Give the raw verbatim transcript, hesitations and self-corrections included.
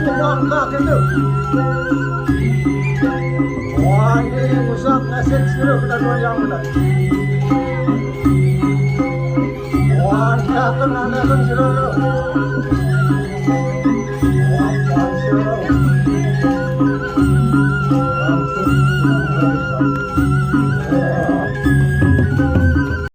Wah, kaget tuh. Wah, ini rusak, kasih sirup kita goyang udah. Wah, ini datang, datang sirup.